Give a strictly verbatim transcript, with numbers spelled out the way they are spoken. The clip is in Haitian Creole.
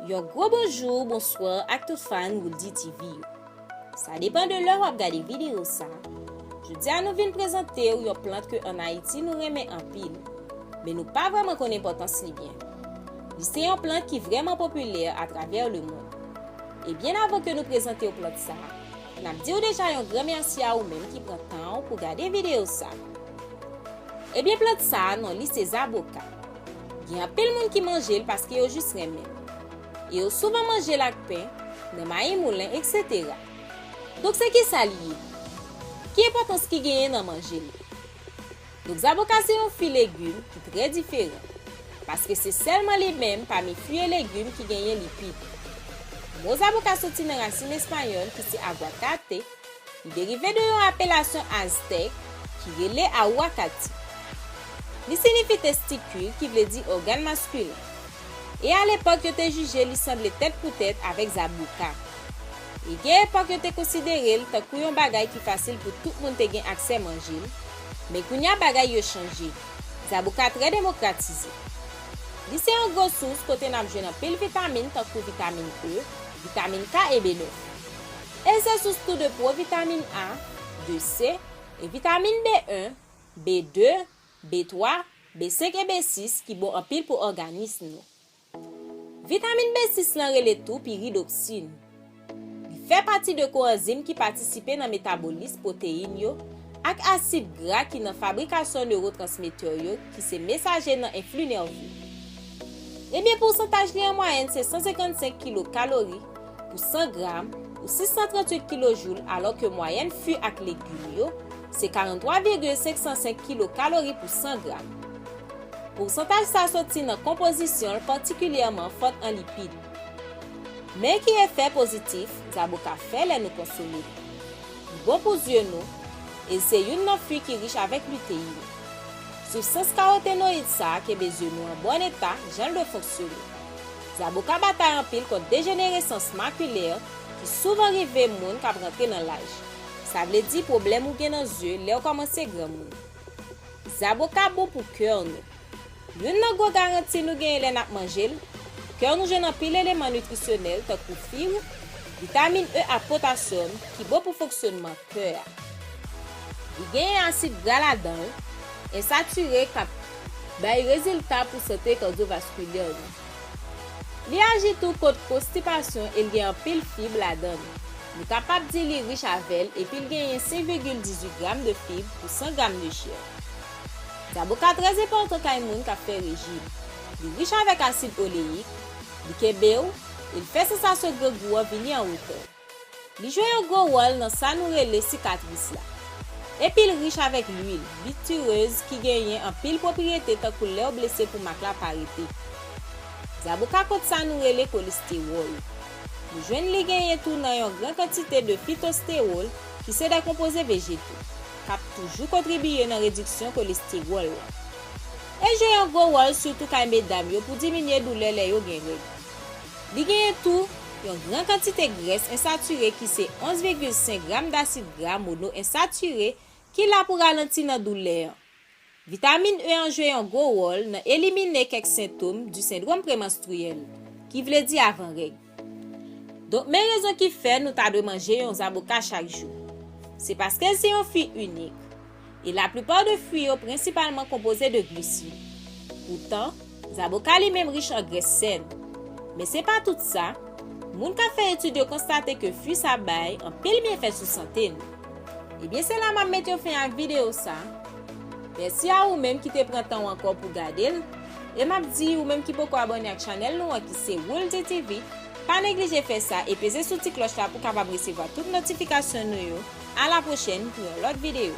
Yon gwo bonjou, bonswa ak tout fan Wouldy T V yo. Sa depann de lè w ap gade videyo sa. Jodi a nou vin prezante w yon plant ke ann Ayiti nou renmen anpil, men nou pa vrèman konn enpòtans li byen. Li se yon plant ki vrèman popilè atravè lemonn. E byen avan ke nou prezante w plant sa, n ap di w deja yon gran mèsi a ou menm ki pran tan w pou gade videyo sa. Ebyen plant sa a non li se zaboka. Gen anpil moun ki manje l paske yo jis renmen l. E yo souvan manje l ak pen, nan mayi moulen, etsetera. Donk se kisa li ye? Ki enpòtans ki genyen nan manje l? Donk zaboka se yon fwi legim ki trè diferan, paske se sèlman li menm pami fwi e legim ki genyen lipid. Mo zaboka soti nan rasin espanyòl ki se aguacate, li derive de yon apelasyon aztèk ki rele awakati. Li siyifi testikil, ki vle di ògàn maskilen. E alepòk yo te jije li sanble tèt pou tèt avèk zaboka. E gen epòk yo te konsidere l tankou yon bagay ki fasil pou tout moun te gen aksè manje l, men kounye a bagay yo chanje. Zaboka trè demokratize. Li se yon gwo sous kote n ap jwenn anpil vitamin tankou vitamin E, vitamin K e B nèf. E se sous tou de pwovitamin A, de C, e vitamin B en, B de, B twa, B senk e B sis ki bon anpil pou òganis nou. Vitamin B sis lan rele tou piridoksin. Li fè pati de koanzim ki patisipe nan metabolis pwoteyin yo ak asid gra ki nan fabrikasyon newotransmetè yo ki se mesaje nan enfli nève. Ebyen pousantaj li an mwayèn se san senkannsenk kilokalori pou san gram ou sis san tranntuit kilojoul, alò ke mwayèn fwi ak legim yo se karanntwa vigil senk san senk kilokalori pou san gram. Pousantaj sa soti nan konpozisyon l patikilyèman fòt an lipid. Men ki efè pozitif zaboka fè lè nou konsome l? Li bon pou zye nou, e l se youn nan fwi ki rich avèk liteyin. Sibstans karotenoyid sa a kenbe zye nou an bòn eta jan l dwe fonksyone. Zaboka batay anpil kont dejeneresans makilè ki souvan rive moun k ap rantre nan laj. Sa vle di pwoblèm ou gen nan zye lè w kòmanse granmoun. Zaboka bon pou kè nou. Youn nan gwo garanti nou genyen lè n ap manje l, kè nou jwenn anpil eleman nitrisyonèl tankou fib, vitamin E ak potasyòm ki bon pou fonksyònman kè a. Li genyen asid gra ladan l, ensatire k ap bay rezilta pou sante kadyovaskilè nou. Li aji tou kont konstipasyon e l gen anpil fib ladan l. Nou kapab di li rich avè l epi l genyen senk vigil dizuit gram de fib pou san gram de chè. Zaboka trè enpòtan kay moun k ap fè rejim. Li rich avèk asid oleyik, li kenbe w e l fè sansasyon grangou an vini an wotè. Li jwe yon gwo wòl nan sa nou rele sikatris la. Epi l rich avèk lwil bitirez ki genyen anpil pwopriyete tankou lè w blese pou mak la pa rete. Zaboka kont sa nou rele kolestewòl. Nou jwenn li genyen tou nan yon gran kantite de fitostewòl ki se de konpoze vejeto, k ap toujou kontribiye nan rediksyon kolestewòl la. E jwe yon gwo wòl sitou kay medam yo pou diminye doulè lè yo gen règ. Li genyen tou yon gran kantite grès ensatire ki se onz vigil senk gram dasid gra mono ensatire ki la pou ralanti nan doulè an. Vitamin E an jwe yon gwo wòl nan elimine kèk sentòm di sendwòm premanstriyèl, ki vle di avan règ. Donk men rezon ki fè nou ta dwe manje yon zaboka chak jou. Se paske l se yon fwi inik. E laplipa de fwi yo prensipalman konpoze de glisid. Poutan, zaboka li menm rich an grès sèn. Men se pa tout sa, moun k ap fè etid yo konstate ke fwi sa bay anpil byenfè sou sante nou. Ebyen se la m ap mete yon fen ak videyo sa. Mèsi a ou menm ki te pran tan w ankò pou gade l. E m ap di ou menm ki poko abòne ak chanèl nou an ki se Wouldy T V, pa neglije fè sa e peze sou ti klòch la pou w kapab resevwa tout notifikasyon nou yo. A la pwochèn pou yon lòt videyo.